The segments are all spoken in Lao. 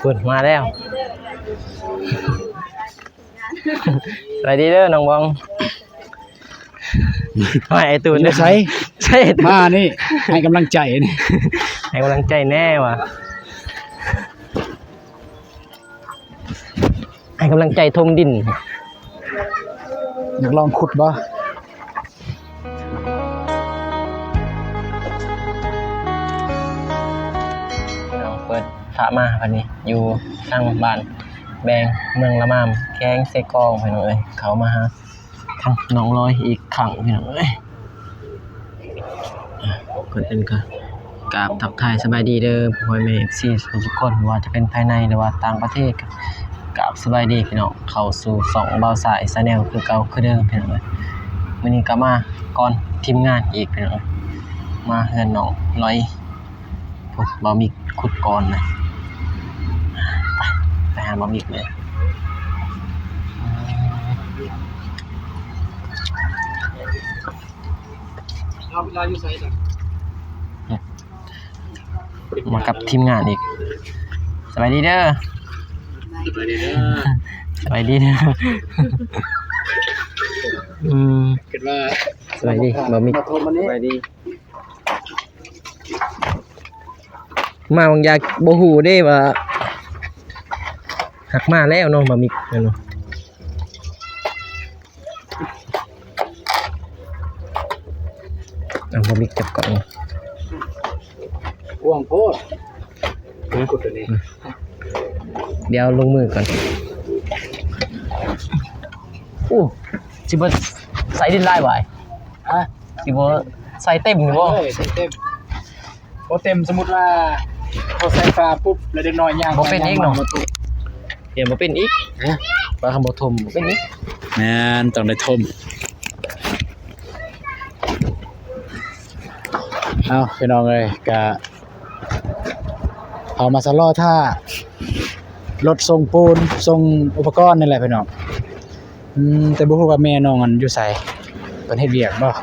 ພຸ້ນມາແລ້ວ. ສະບາຍດີເດີນ້ອງບອງ. ໃຫ້ອ້າຍຕູນ ຢູ່ໃສ? ໃສ? ມານີ້ ໃຫ້ກຳລັງໃຈນີ້ ໃຫ້ກຳລັງໃຈແດ່ວ່າ ໃຫ້ກຳລັງໃຈຖົມດິນ. ຢາກລອງຂຸດບໍ່? ພີ່ນ້ອງ ເປີດພາບມາບັດນີ້ ຢູ່ທາງບ້ານແບງ ເມືອງລະມາມ ແຂວງເຊກອງ ພີ່ນ້ອງເອີຍ. ເຂົ້າມາຫາ ທັງນ້ອງລອຍອີກຄັ້ງ ພີ່ນ້ອງເອີຍ. ອ່າ ກ່ອນອື່ນກໍກາບທັກທາຍສະບາຍດີເດີ ພໍ່ແມ່ເອັຟຊີທຸກໆຄົນ ບໍ່ວ່າຈະເປັນພາຍໃນ ຫຼືວ່າຕ່າງປະເທດ ກໍກາບສະບາຍດີພີ່ນ້ອງ ເຂົ້າສູ່ຊ່ອງບ່າວຊາຍ Channel ຄືເກົ່າຄືເດີມ ພີ່ນ້ອງເອີຍ. ມື້ນີ້ກໍມາກ່ອນທີມງານອີກ ພີ່ນ້ອງເອີຍ ມາເຮືອນນ້ອງລອຍ. ໂອ້ ບ່າວມິກຂຸດກ່ອນນະ. ໄປ ໄປຫາບ່າວມິກເລີຍ. ເວລາຢູ່ໃສກັນ? ມາກັບທີມງານອີກ. ສະບາຍດີເດີ. ສະບາຍດີເດີ. ສະບາຍດີເດີ. ອືມ ຄິດວ່າ ສະບາຍດີບ່າວມິກ. ສະບາຍດີ. ມາບາງຢ່າງບໍ່ຮູ້ເດ້ວ່າ ຫາກມາແລ້ວເນາະ ບ່າວມິກເນາະ. ເອົາ ບ່າວມິກຈັບກ່ອນ. ກວ້າງໂພດ. ຫືມ? ຂຸດຕົວນີ້. ອືມ ດຽວລົງມືກ່ອນ. ໂອ້ ຊິບໍ່ໃສ່ດິນຫຼາຍຫວາຍ? ຮະ? ຊິບໍ່ໃສ່ເຕັມນີ້ບໍ່? ເອີ ໃສ່ເຕັມ. ບໍ່ເຕັມ ສົມມຸດວ່າເຮົາໃສ່ຝາປຸບ ແລ້ວເດັກນ້ອຍຍ່າງ ບໍ່ເປັນອີກເນາະ. ບໍ່ຕົກ. ເປັນ ບໍ່ເປັນອີກ. ຮະ? ວ່າຄັນບໍ່ຖົມ ບໍ່ເປັນອີກ. ແມ່ນ ຕ້ອງໄດ້ຖົມ. ເອົາ ພີ່ນ້ອງເອີຍ ກະເຮົາມາຊະລໍຖ້າລົດສົ່ງປູນ ສົ່ງອຸປະກອນນີ້ແຫຼະ ພີ່ນ້ອງ. ອືມ ແຕ່ບໍ່ຮູ້ວ່າແມ່ນ້ອງຫັ້ນຢູ່ໃສ ເພິ່ນເຮັດວຽກບໍ່? ອ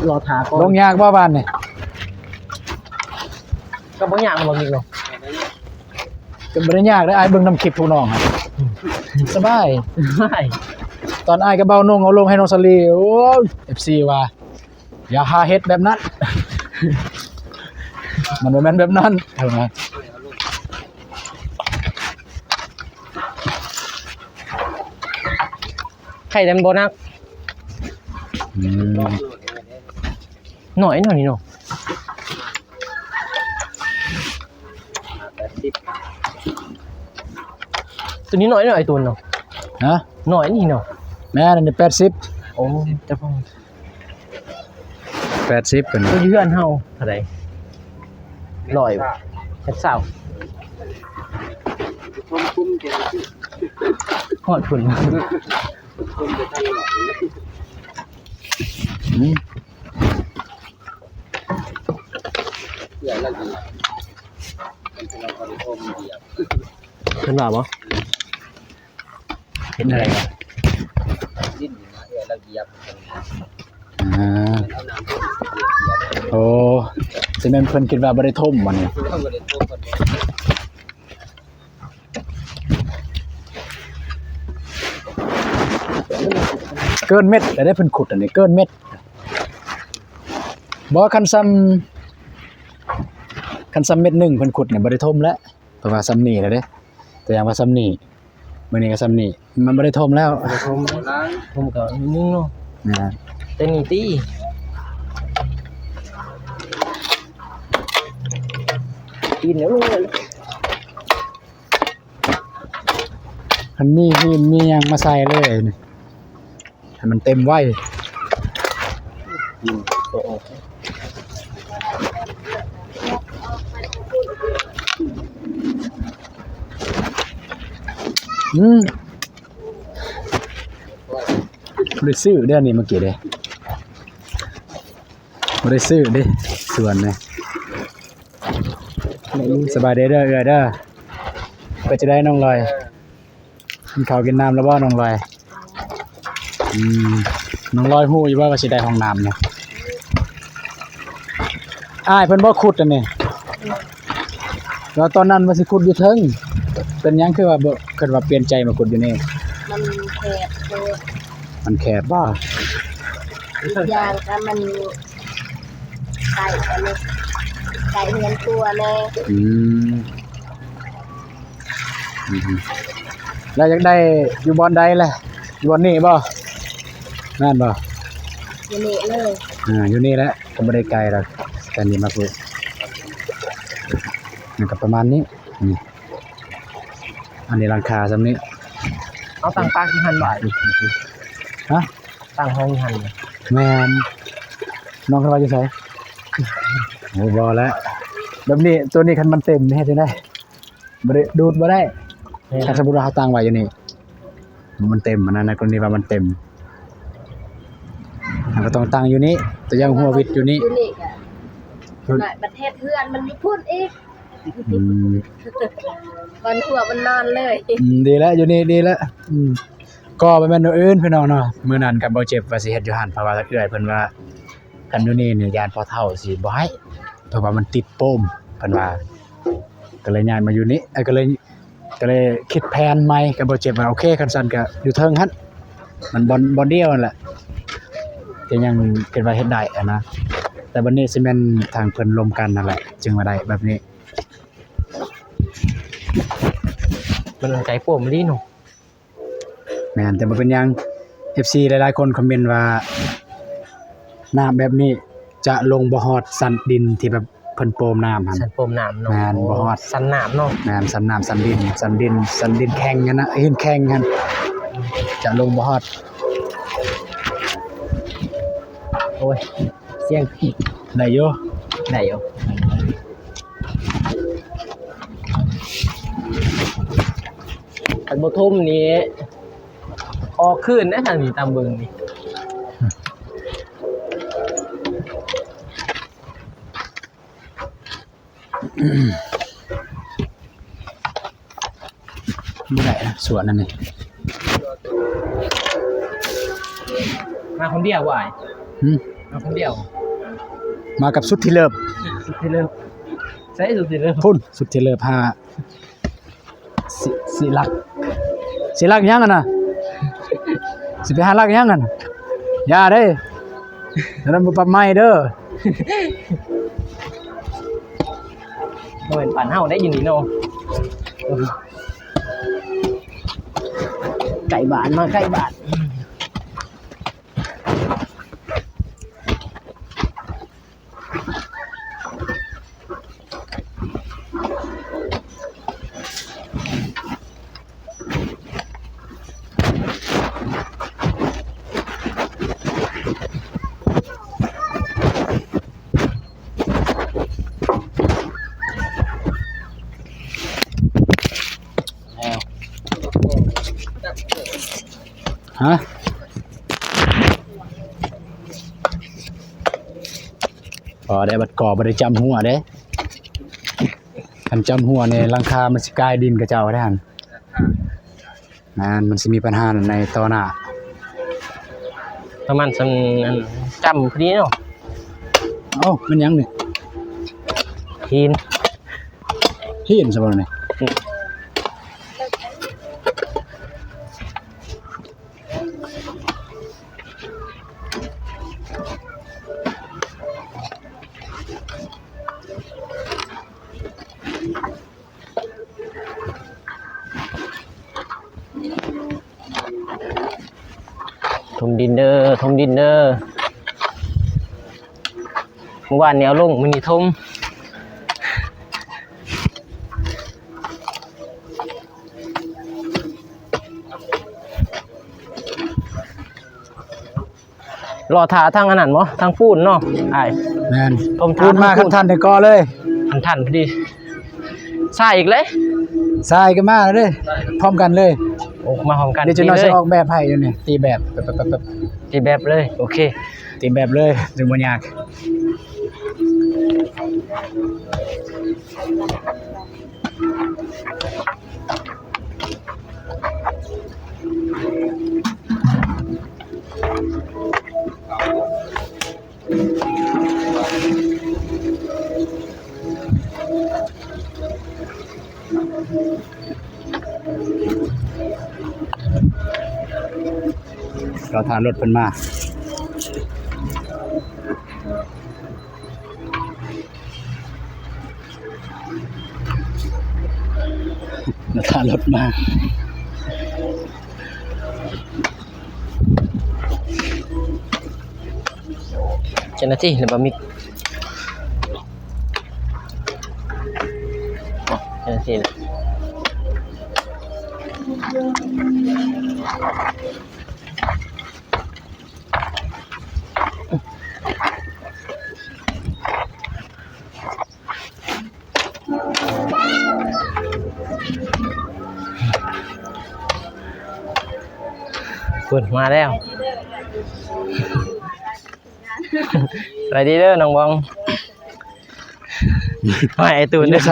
ືມ ລໍຖ້າກ່ອນ. ລົງຍາກບໍ່ບ້ານນີ້? ກໍບໍ່ຍາກ ບໍ່ມີເນາະ. ກໍບໍ່ໄດ້ຍາກເດ້ ອ້າຍເບິ່ງນຳຄລິບພວກນ້ອງ ອືມ ສະບາຍ ສະບາຍ. ຕອນອ້າຍກັບບ່າວນົງເອົາລົງໃຫ້ນ້ອງສາລີ ໂອ້ຍ ເອັຟຊີວ່າ ຢ່າຫາເຮັດແບບນັ້ນ ມັນບໍ່ແມ່ນແບບນັ້ນ. ໄຂ່ແຕ່ມັນບໍ່ໜັກ. ອືມ ໜ້ອຍເນາະນີ້ເນາະ. ແປດສິບ. ຕົວນີ້ໜ້ອຍເນາະ ໄອ້ໂຕນເນາະ. ຮະ? ໜ້ອຍນີ້ເນາະ. ແມ່ນ ອັນນີ້ແປດສິບ. ໂອ້ ເຈົ້າຂອງ ແປດສິບເພິ່ນ. ຕົວຢູ່ເຮືອນເຮົາເທົ່າໃດ? ຮ້ອຍ ແປດສິບ. ຮອດພຸ້ນ. ອືມ ເອື້ອຍລະເອີຍ ມັນເປັນເອົາຄອນໂທມຢຽບ ເພິ່ນວ່າບໍ່? ເຮັດໄດ້. ດິນນະ ເອື້ອຍລະຢຽບ. ອ່າ ໂອ້ ຊິແມ່ນເພິ່ນຄິດວ່າບໍ່ໄດ້ຖົມບໍ່ນີ້? ເກີນເມັດແລ້ວເດ້ ເພິ່ນຂຸດອັນນີ້ເກີນເມັດ. ບໍ່ ຄັນຊ່ຳ ຄັນຊ່ຳເມັດໜຶ່ງເພິ່ນຂຸດນີ້ບໍ່ໄດ້ຖົມແລ້ວ ເພາະວ່າຊ່ຳນີ້ແລ້ວເດ້. ຕົວຢ່າງວ່າຊ່ຳນີ້ ມື້ນີ້ກໍຊ່ຳນີ້ ມັນບໍ່ໄດ້ຖົມແລ້ວ. ບໍ່ໄດ້ຖົມ ຖົມກໍໜຶ່ງເນາະ. ແມ່ນ ແຕ່ນີ້ຕິ ປີນແລ້ວລົງເລີຍ. ຄັນມີຫີນມີຫຍັງມາໃສ່ເລີຍ ໃຫ້ມັນເຕັມໄວ. ອືມ ບໍ່ໄດ້ຊື້ເດ້ອັນນີ້ ເມື່ອກີ້ເດ້ ບໍ່ໄດ້ຊື້ເດ້ ສວນນີ້. ສະບາຍດີເດີເອື້ອຍເດີ. ເປັນຈັ່ງໃດນ້ອງລອຍ? ກິນເຂົ້າກິນນ້ຳແລ້ວບໍ່ນ້ອງລອຍ? ອືມ ນ້ອງລອຍຮູ້ຢູ່ບໍ່ວ່າຊິໄດ້ຫ້ອງນ້ຳນີ້? ອ້າຍເພິ່ນບໍ່ຂຸດອັນນີ້ ແລ້ວຕອນນັ້ນວ່າຊິຂຸດຢູ່ເທິງ ເປັນຫຍັງຄືວ່າບໍ່ ຄືວ່າປ່ຽນໃຈມາຂຸດຢູ່ນີ້? ມັນແຄບໂພດ. ມັນແຄບບໍ່? ອີກຢ່າງກໍມັນ ໃກ້ອັນນີ້ ໃກ້ເຮືອນຄົວແດ່. ອືມ ອືມ ແລ້ວຢາກໄດ້ຢູ່ບ່ອນໃດລະ? ຢູ່ບ່ອນນີ້ບໍ່? ແມ່ນບໍ່? ຢູ່ນີ້ເລີຍ. ອ່າ ຢູ່ນີ້ແຫຼະ ກໍບໍ່ໄດ້ໄກດອກ ແຕ່ນີ້ມາພຸ້ນ ມັນກໍປະມານນີ້. ນີ້ ອັນນີ້ຫຼັງຄາສ່ຳນີ້. ເອົາຕັ້ງປາກຢູ່ຫັ້ນບາດ. ຮະ? ຕັ້ງຫ້ອງຢູ່ຫັ້ນ. ແມ່ນ. ນ້ອງເພິ່ນວ່າຢູ່ໃສ? ໂອ້ ບໍ່ແລ້ວ ແບບນີ້ ໂຕນີ້ຄັນມັນເຕັມເຮັດຈັ່ງໃດ? ບໍ່ໄດ້ ດູດບໍ່ໄດ້. ແມ່ນ. ຖ້າສົມມຸດວ່າເຮົາຕັ້ງໄວ້ຢູ່ນີ້ ມັນເຕັມ ອັນນັ້ນ ໃນກໍລະນີວ່າມັນເຕັມ ເຮົາກໍຕ້ອງຕັ້ງຢູ່ນີ້ ຕົວຢ່າງຫົວວິດຢູ່ນີ້ ຢູ່ນີ້ກະ ບັດເຮັດເຮືອນມັນຢູ່ພຸ້ນອີກ. ອືມ ບ່ອນຫົວມັນນອນເລີຍ. ອືມ ດີແລ້ວ ຢູ່ນີ້ດີແລ້ວ. ອືມ ກໍບໍ່ແມ່ນແນວອື່ນພີ່ນ້ອງເນາະ ມື້ນັ້ນກັບບໍ່ເຈັບວ່າຊິເຮັດຢູ່ຫັ້ນ ເພາະວ່າເອື້ອຍເພິ່ນວ່າ ຄັນຢູ່ນີ້ນີ້ຢ້ານພໍ່ເຖົ້າຊິບໍ່ໃຫ້ ເພາະວ່າມັນຕິດໂປມ ເພິ່ນວ່າ ກໍເລີຍຍ້າຍມາຢູ່ນີ້ ເອີ ກໍເລີຍ ກໍເລີຍຄິດແຜນໃໝ່ກັບບໍ່ເຈັບວ່າ ໂອເຄ ຄັນຊັ້ນກໍຢູ່ເທິງຫັ້ນ ມັນບ່ອນ ບ່ອນດຽວຫັ້ນແຫຼະ ກໍຍັງຄິດວ່າເຮັດໄດ້ຫັ້ນນະ. ແຕ່ບັດນີ້ຊິແມ່ນທາງເພິ່ນລົມກັນຫັ້ນແຫຼະ ຈຶ່ງວ່າໄດ້ແບບນີ້. ມັນໄກໂພດອີ່ຫຼີເນາະ. ແມ່ນ ແຕ່ບໍ່ເປັນຫຍັງ ເອັຟຊີຫຼາຍໆຄົນຄອມເມັນວ່າ ນ້ຳແບບນີ້ຈະລົງບໍ່ຮອດຊັ້ນດິນທີ່ແບບເພິ່ນໂປມນ້ຳຫັ້ນ ຊັ້ນໂປມນ້ຳເນາະ. ແມ່ນ ໂອ້ ບໍ່ຮອດ ຊັ້ນນ້ຳເນາະ. ແມ່ນ ຊັ້ນນ້ຳ ຊັ້ນດິນ ຊັ້ນດິນ ຊັ້ນດິນແຂງຫັ້ນນະ ຫີນແຂງຫັ້ນ ຈະລົງບໍ່ຮອດ. ໂອ້ຍ ສຽງ ໄດ້ຢູ່ ໄດ້ຢູ່. ຄັນບໍ່ຖົມນີ້ ອອກຄືນເດ້ທາງນີ້ ຕາມເບິ່ງນີ້. ບໍ່ໄດ້ນະ ສວນອັນນີ້. ມາຄົນດຽວບໍ່ອ້າຍ? ຫື? ມາຄົນດຽວ? ມາກັບສຸດທີ່ເລີບ. ສຸດທີ່ເລີບ. ໃສສຸດທີ່ເລີບ? ພຸ້ນ ສຸດທີ່ເລີບ ຫາ ຊິ ຊິລັກ ຊິລັກຫຍັງຫັ້ນນະ? ຊິໄປຫາລັກຫຍັງຫັ້ນ? ຢ່າເດ້ ອັນນັ້ນບໍ່ປັບໃໝເດີ. ບໍ່ແມ່ນບ້ານເຮົາໄດ້ຢູ່ນີ້ເນາະ ໃກ້ບ້ານ ມາໃກ້ບ້ານ. ຮະ? ພໍໄດ້ ບັດກໍ່ບໍ່ໄດ້ຈ້ຳຫົວເດ້. ຄັນຈ້ຳຫົວນີ້ຫຼັງຄາມັນຊິກາຍດິນເຂົາເຈົ້າເດ້ຫັ້ນ. ແມ່ນ ມັນຊິມີບັນຫາໃນຕໍ່ໜ້າ. ປະມານສ່ຳ ອັນ ຈ້ຳພໍດີເນາະ. ເອົ້າ ແມ່ນຫຍັງນີ້? ຫີນ. ຫີນຊະບໍ່ນີ້? ອືມ. ຖົມດິນເດີ ຖົມດິນເດີ. ມື້ວານນີ້ເອົາລົງ ມື້ນີ້ຖົມ. ລໍຖ້າທາງອັນນັ້ນບໍ່? ທາງປູນເນາະອ້າຍ? ແມ່ນ ຖົມຖ້າ ປູນມາ ທາງປູນ ຄັນທັນໄດ້ກໍເລີຍ ຄັນທັນພໍດີ. ຊາຍອີກເລີຍ ຊາຍກໍມາເລີຍ ພ້ອມກັນເລີຍ. ໂອ້ ມາພ້ອມກັນ. ດຽວຈັກໜ້ອຍຊິອອກແບບໃຫ້ຢູ່ນີ້ ຕີແບບ ແປັບໆໆ ຕີແບບເລີຍ. ໂອເຄ ຕີແບບເລີຍ ຈຶ່ງບໍ່ຍາກ. ເ ຖ້າລົດເພິ່ນມາ ຖ້າລົດມາ. ເຈົ້າໜ້າທີ່ ແລ້ວບໍ່ມີ ເຈົ້າໜ້າທີ່ ພຸ້ນມາແລ້ວ. ສະບາຍດີເດີນ້ອງບອງ. ມາໄອ້ຕູນ ຢູ່ໃສ?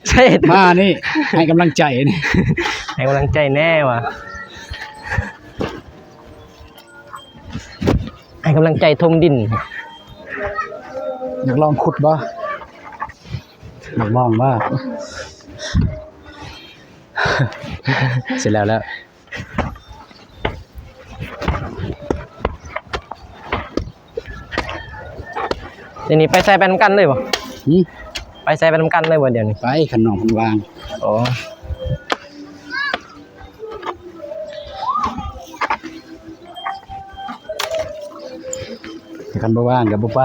ໃສ? ມານີ້ ໃຫ້ກຳລັງໃຈນີ້ ໃຫ້ກຳລັງໃຈແດ່ວ່າ ໃຫ້ກຳລັງໃຈຖົມດິນ. ຢາກລອງຂຸດບໍ່? ຢາກລອງບໍ່? ເສັດແລ້ວແລ້ວ. ດຽວນີ້ໄປໃສໄປນຳກັນເລີຍບໍ່? ຫື? ໄປໃສໄປນຳກັນເລີຍບໍ່ດຽວນີ້? ໄປ ຄັນນ້ອງເພິ່ນວ່າງ. ອໍ ຄັນບໍ່ວ່າງກໍບໍ່ໄປ.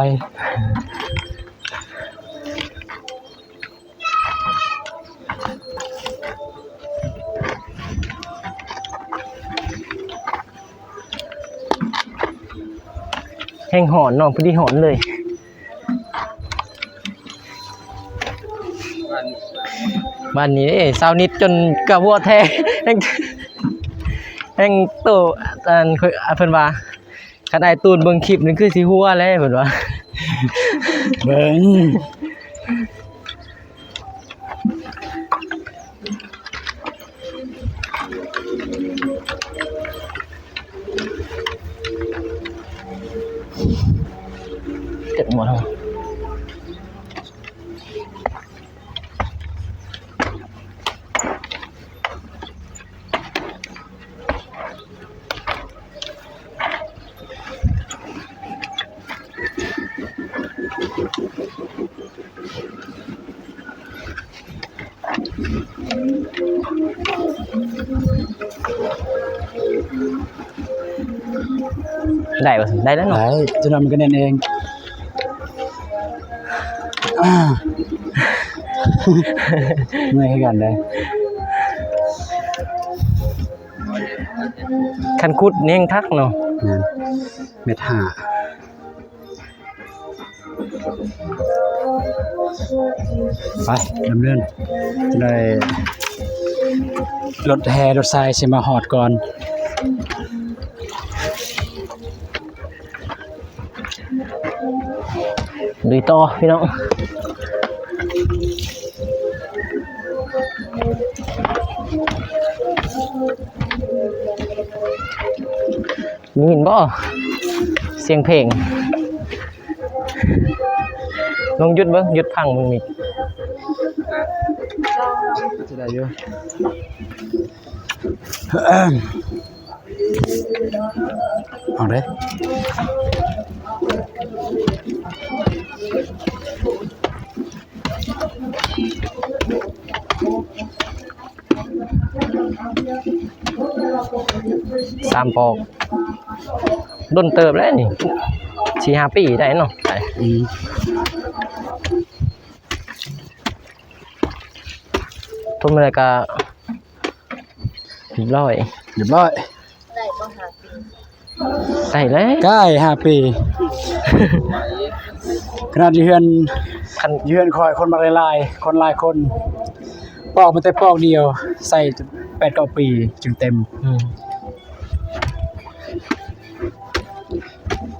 ແຮງຮ້ອນເນາະ ພໍດີຮ້ອນເລີຍ. ບ້ານນີ້ເດ້ ຊາວນິດຈົນກະຫົວແທ້ ແຮງ ແຮງໂຕ ອັນ ເພິ່ນວ່າ ຄັນອ້າຍຕູນເບິ່ງຄລິບນີ້ຄືຊິຫົວແລ້ວເພິ່ນວ່າ ເບິ່ງ ເຈັບໝົດແລ້ວ. ໄດ້ບໍ່? ໄດ້ແລ້ວເນາະ ໄດ້ ຈົນວ່າມັນກໍແໜ້ນເອງ. ເມື່ອຍຄືກັນເດ້. ຄັນຂຸດນີ້ແຮງຄັກເນາະ. ແມ່ນ ແມັດຫ້າ. ໄປ ດຳເນີນ ຈະໄດ້ ລົດແຫ່ລົດຊາຍຊິມາຮອດກ່ອນ. ລຸຍຕໍ່ພີ່ນ້ອງ. ໄດ້ຍິນບໍ່ ສຽງເພງ? ລອງຢຸດເບິ່ງ ຢຸດຟັງເບິ່ງມິກ ຈະໄດ້ຢູ່. ເອົາເດ້. ສາມປອກ ດົນເຕີບແລ້ວນີ້ ສີ່ຫ້າປີໄດ້ເນາະ. ອືມ ທຸ່ມແລ້ວກະຮຽບຮ້ອຍ ຮຽບຮ້ອຍ. ໄດ້ບໍ່ ຫ້າປີ? ໄດ້ແລ້ວ ໃກ້ຫ້າປີ. ຂະໜາດຢູ່ເຮືອນ ຄັນຢູ່ເຮືອນຂ້ອຍຄົນມາຫຼາຍໆ ຄົນຫຼາຍຄົນ ປອກມາແຕ່ປອກດຽວ ໃສ່ແປດເກົ້າປີຈຶ່ງເຕັມ. ອືມ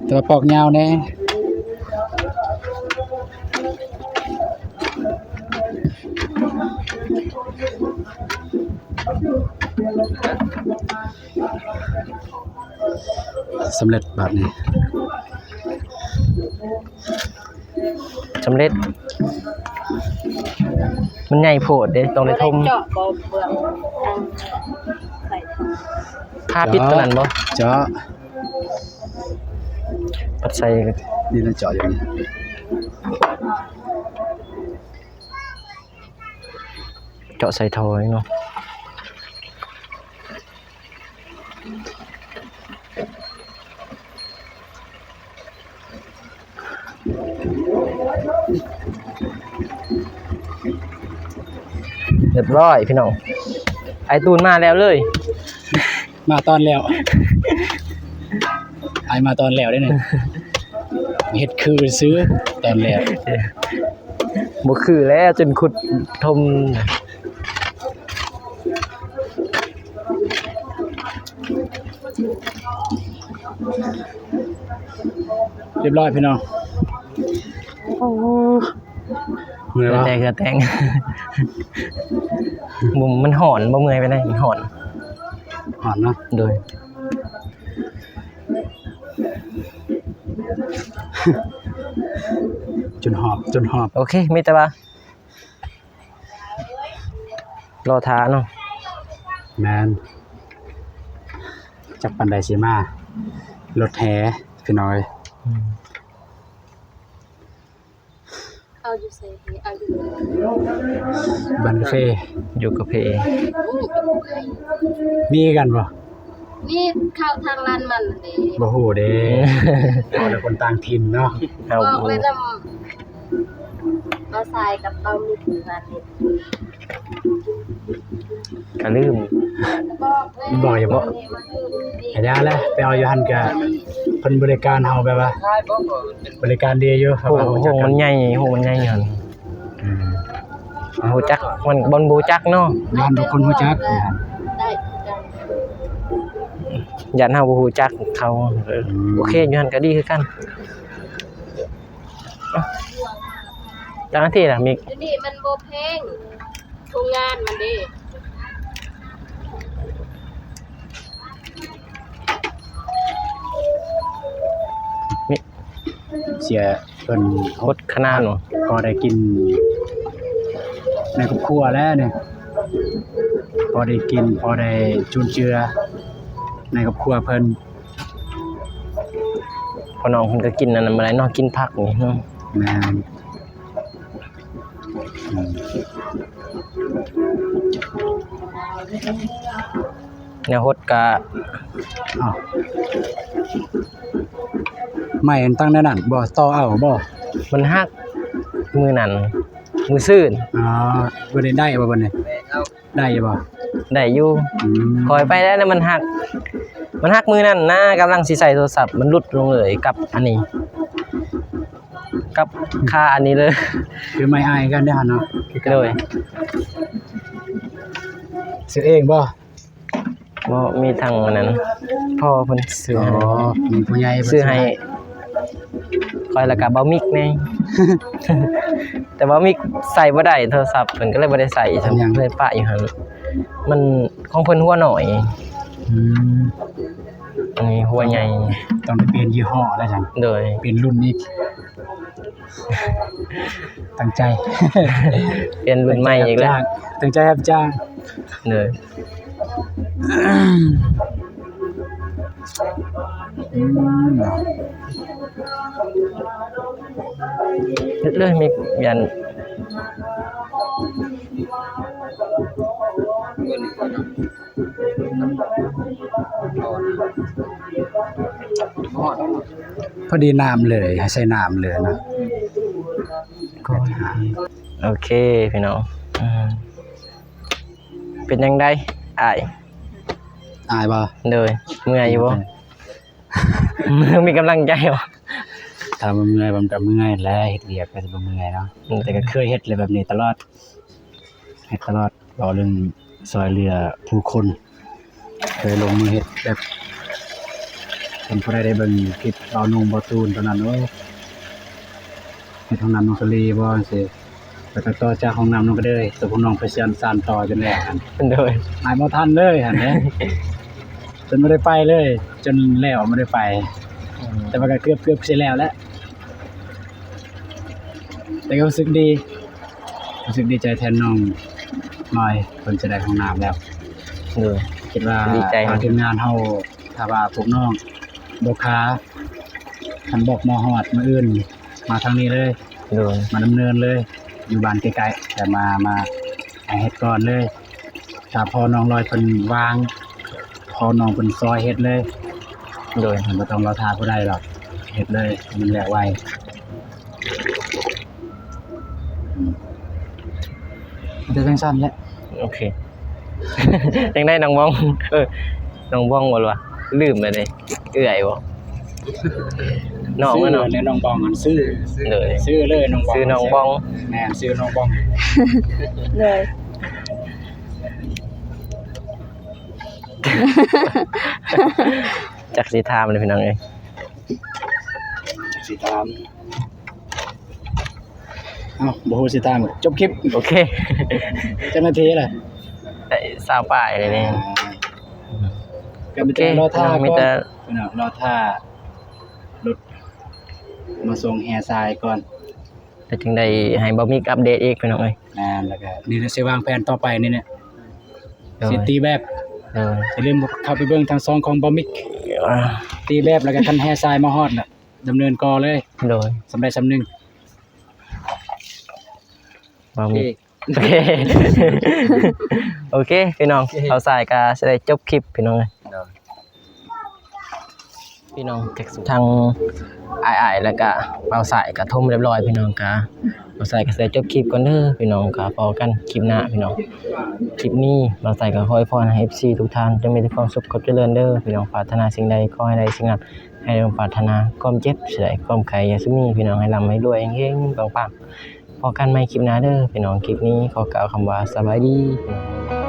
ແຕ່ວ່າປອກຍາວແດ່. ສຳເລັດບາດນີ້ ສຳເລັດ. ມັນໃຫຍ່ໂພດເດ້ ຕ້ອງໄດ້ຖົມ ເຈາະບໍ່ ເບື້ອງ ທາງໃສ່ ທາປິດຕົວນັ້ນບໍ່? ເຈາະ. ພັດໃສ່ ນີ້ນະ ເຈາະຢູ່ນີ້ ເຈາະໃສ່ທໍ່ເນາະ. ຮຽບຮ້ອຍພີ່ນ້ອງ ອ້າຍຕູນມາແລ້ວເລີຍ ມາຕອນແລ້ວ ອ້າຍມາຕອນແລ້ວເດ້ນີ້ ເຮັດຄືຊື່ຕອນແລ້ວ ບໍ່ຄືແລ້ວ ຈົນຂຸດຖົມ. ຮຽບຮ້ອຍພີ່ນ້ອງ ໂອ້ ເມື່ອຍບໍ່? ແຕ່ເຫື່ອແຕກ ບໍ່ ມັນຮ້ອນ ບໍ່ເມື່ອຍປານໃດ ມັນຮ້ອນ ຮ້ອນເນາະ ໂດຍ ຈົນຫອບ ຈົນຫອບ ໂອເຄ ມີແຕ່ວ່າ ລໍຖ້າເນາະ ແມ່ນ ຈັກປານໃດຊິມາ ລົດແຫ່ພີ່ນ້ອງເອີຍ ອືມ ເອົາຢູ່ໃສ ເອົາຢູ່ ບ້ານກາເຟ ຢູ່ກາເຟ ມີຄືກັນບໍ່? ນີ້ເຂົ້າທາງລານມັນເດ້ ບໍ່ຮູ້ເດ້ ເວົ້າແຕ່ຄົນຕ່າງຖິ່ນເນາະ ເຮົາ ບອກແລ້ວນຳ ບ່າວຊາຍກັບບ່າວມິກຢູ່ຫັ້ນນີ້ ກະລືມ ບອກຢູ່ບໍ່? ກະຢ່າແຫຼະ ໄປເອົາຢູ່ຫັ້ນກະ ເພິ່ນບໍລິການເຮົາແບບວ່າ ບໍລິການດີຢູ່ ໂຮງມັນໃຫຍ່ ໂຮງມັນໃຫຍ່ຫັ້ນ ອືມ ຮູ້ຈັກ ມັນ ມັນບໍ່ຮູ້ຈັກເນາະ ຢ້ານບໍ່ຄົນຮູ້ຈັກ ຢ້ານເຮົາບໍ່ຮູ້ຈັກເຂົາ ເອີ ອືມ ໂອເຄ ຢູ່ຫັ້ນກະດີຄືກັນ. ຈັກນາທີລະມິກ? ຢູ່ນີ້ມັນບໍ່ແພງ ໂຮງງານມັນເດ້ ເສຍເພິ່ນຫົດຂະໜາດ ພໍໄດ້ກິນໃນຄອບຄົວແລ້ວນີ້ ພໍໄດ້ກິນ ພໍໄດ້ຈຸນເຈືອໃນຄອບຄົວເພິ່ນ. ພໍ່ນ້ອງເພິ່ນກໍກິນອັນນັ້ນບໍ່ໄດ້ເນາະ ກິນຜັກນີ້ເນາະ ແມ່ນ ອືມ ແນວຫົດກະ ອ້າວ ໄມ້ມັນຕັ້ງແນວນັ້ນບໍ່? ຕໍ່ເອົາບໍ່? ມັນຫັກມື້ນັ້ນ ມື້ຊືນ ອໍ ບໍ່ໄດ້ ໄດ້ບໍ່ບັດນີ້? ໄດ້ຢູ່ບໍ່? ໄດ້ຢູ່ ອືມ ຄ່ອຍໄປແລ້ວ ມັນຫັກ ມັນຫັກມື້ນັ້ນນະ ກຳລັງຊິໃສ່ໂທລະສັບ ມັນຫຼຸດລົງເລີຍກັບອັນນີ້ ກັບຄາອັນນີ້ເລີຍ ຄືໄມ້ອ້າຍຄືກັນເດ້ຫັ້ນເນາະ ຄືກັນ ໂດຍ ຊື້ເອງບໍ່? ບໍ່ ມີທັງອັນນັ້ນ ພໍ່ເພິ່ນຊື້ໃຫ້ ອໍ ມີຜູ້ໃຫຍ່ເພິ່ນຊື້ໃຫ້ ຊື້ໃຫ້ ຂ້ອຍ ແລ້ວກະບ່າວມິກແດ່ ແຕ່ບ່າວມິກໃສ່ບໍ່ໄດ້ໂທລະສັບ ເພິ່ນກໍເລີຍບໍ່ໄດ້ໃສ່ ເປັນຫຍັງ? ເລີຍປະຢູ່ຫັ້ນ ມັນຂອງເພິ່ນຫົວນ້ອຍ ອືມ ອັນນີ້ຫົວໃຫຍ່ ຕ້ອງໄດ້ປ່ຽນຍີ່ຫໍ້ແລ້ວຊັ້ນ ໂດຍ ປ່ຽນລຸ້ນອີກ ຕັ້ງໃຈ ປ່ຽນລຸ້ນໃໝ່ອີກແລ້ວ ຕັ້ງໃຈຮັບຈ້າງ ໂດຍ ອືມ ເຮັດເລີຍ ມີ ຢ້ານ ພໍດີນ້ຳເລີຍ ໃຫ້ໃສ່ນ້ຳເລີຍນະ ໂອເຄພີ່ນ້ອງ ອືມ ເປັນຈັ່ງໃດອ້າຍ? ອ້າຍບໍ່? ໂດຍ ເມື່ອຍຢູ່ບໍ່? ມີກຳລັງໃຈບໍ່? ຖ້າວ່າເມື່ອຍ ມັນກໍເມື່ອຍແຫຼະ ເຮັດວຽກກໍຊິບໍ່ເມື່ອຍເນາະ ອືມ ແຕ່ກໍເຄີຍເຮັດແລ້ວແບບນີ້ຕະຫຼອດ ເຮັດຕະຫຼອດ ເວົ້າເລື່ອງຊ່ວຍເຫຼືອຜູ້ຄົນ ເຄີຍລົງມືເຮັດແບບ ຄັນຜູ້ໃດໄດ້ເບິ່ງຄລິບບ່າວນຸ່ງ ບ່າວຕູນຕອນນັ້ນ ໂອ້ ເຮັດຫ້ອງນ້ຳນ້ອງສາລີບໍ່ ຈັ່ງຊີ້ ແລ້ວກໍຕໍ່ຈາກຫ້ອງນ້ຳນ້ອງກະເດີຍ ຕົວພວກນ້ອງໄປສານ ສານຕໍ່ຈົນແລ້ວຫັ້ນ ໂດຍ ຫາຍບໍ່ທັນເລີຍຫັ້ນເດ້ ຈົນບໍ່ໄດ້ໄປເລີຍ ຈົນແລ້ວບໍ່ໄດ້ໄປ ອືມ ແຕ່ວ່າກໍເກືອບ ເກືອບຊິແລ້ວແຫຼະ ແຕ່ກໍຮູ້ສຶກດີ ຮູ້ສຶກດີໃຈແທນນ້ອງນ້ອຍ ເພິ່ນຈະໄດ້ຫ້ອງນ້ຳແລ້ວ ໂດຍ ຄິດວ່າ ດີໃຈ ທາງທີມງານເຮົາ ຖ້າວ່າພວກນ້ອງບໍ່ຄາ ຄັນບອກມາຮອດມື້ອື່ນ ມາທາງນີ້ເລີຍ ໂດຍ ມາດຳເນີນເລີຍ ຢູ່ບ້ານໃກ້ໆ ແຕ່ມາ ມາໃຫ້ເຮັດກ່ອນເລີຍ. ຖ້າພໍ່ນ້ອງລອຍເພິ່ນວ່າງ ພໍ່ນ້ອງເພິ່ນຊ່ອຍເຮັດເລີຍ ໂດຍ ບໍ່ຕ້ອງລໍຖ້າຜູ້ໃດດອກ ເຮັດເລີຍ ມັນແລ້ວໄວ. ແຕ່ຈັ່ງຊັ້ນແຫຼະ ໂອເຄ. ຈັ່ງໃດນ້ອງບອງ? ເອີ ນ້ອງບອງບໍ່ລະວະ? ລືມແລ້ວເດ້ ເອື້ອຍບໍ່? ນ້ອງ ຊື່ ເນາະ ແມ່ນນ້ອງບອງ ອັນຊື່ ໂດຍ ຊື່ເລີຍນ້ອງບອງ ຊື່ນ້ອງບອງ ແມ່ນ ຊື່ນ້ອງບອງ ໂດຍ. ຈັກຊິຖາມເລີຍພີ່ນ້ອງເອີຍ ຈັກຊິຖາມ. ເອົ້າ ບໍ່ຮູ້ຊິຖາມ ຈົບຄລິບ ໂອເຄ. ເຈົ້າໜ້າທີ່ລະ ໄດ້ຊາວປາຍເລີຍນີ້ ອ່າ ກໍມີແຕ່ ໂອເຄ ລໍຖ້າ ມີແຕ່ ພີ່ນ້ອງ ລໍຖ້າລົດມາສົ່ງແຮ່ຊາຍກ່ອນ ແລ້ວຈຶ່ງໄດ້ໃຫ້ບ່າວມິກອັບເດດອີກ ພີ່ນ້ອງເອີຍ. ແມ່ນ ແລ້ວກໍນີ້ແຫຼະ ຊິວາງແຜນຕໍ່ໄປນີ້ແຫຼະ ໂດຍ ຊິຕີແບບ ໂດຍ ຢ່າລືມເຂົ້າໄປເບິ່ງທາງຊ່ອງຂອງບ່າວມິກ ອ່າ ຕີແບບ ແລ້ວກໍຄັນແຮ່ຊາຍມາຮອດນະ ດຳເນີນຕໍ່ເລີຍ ໂດຍ ສ່ຳໃດສ່ຳໜຶ່ງ ບ່າວມິກ ໂອເຄ ໂອເຄ ພີ່ນ້ອງ ໂອເຄ ບ່າວຊາຍກໍຊິໄດ້ຈົບຄລິບ ພີ່ນ້ອງເອີຍ ໂດຍ. ພີ່ນ້ອງ ທາງອ້າຍໆ ແລ້ວກະບ່າວຊາຍກະຖົມຮຽບຮ້ອຍ ພີ່ນ້ອງ ກະບ່າວຊາຍກະຊິໄດ້ຈົບຄລິບກ່ອນເດີ ພີ່ນ້ອງ ກະພໍ້ກັນຄລິບໜ້າ ພີ່ນ້ອງ. ຄລິບນີ້ບ່າວຊາຍກະຂໍອວຍພອນໃຫ້ເອັຟຊີທຸກທ່ານຈົ່ງມີແຕ່ຄວາມສຸກຄວາມຈະເລີນເດີ ພີ່ນ້ອງ. ປາດຖະໜາສິ່ງໃດຂໍໃຫ້ໄດ້ສິ່ງນັ້ນ ໃຫ້ສົມປາດຖະໜາ ຄວາມເຈັບຊິໄດ້ ຄວາມໄຂ້ຢ່າຊຸມີ ພີ່ນ້ອງ ໃຫ້ລ່ຳໃຫ້ລວຍ ເຮັງໆ ປັງໆ. ພໍ້ກັນໃໝ່ຄລິບໜ້າເດີ ພີ່ນ້ອງ. ຄລິບນີ້ຂໍກ່າວຄຳວ່າສະບາຍດີ.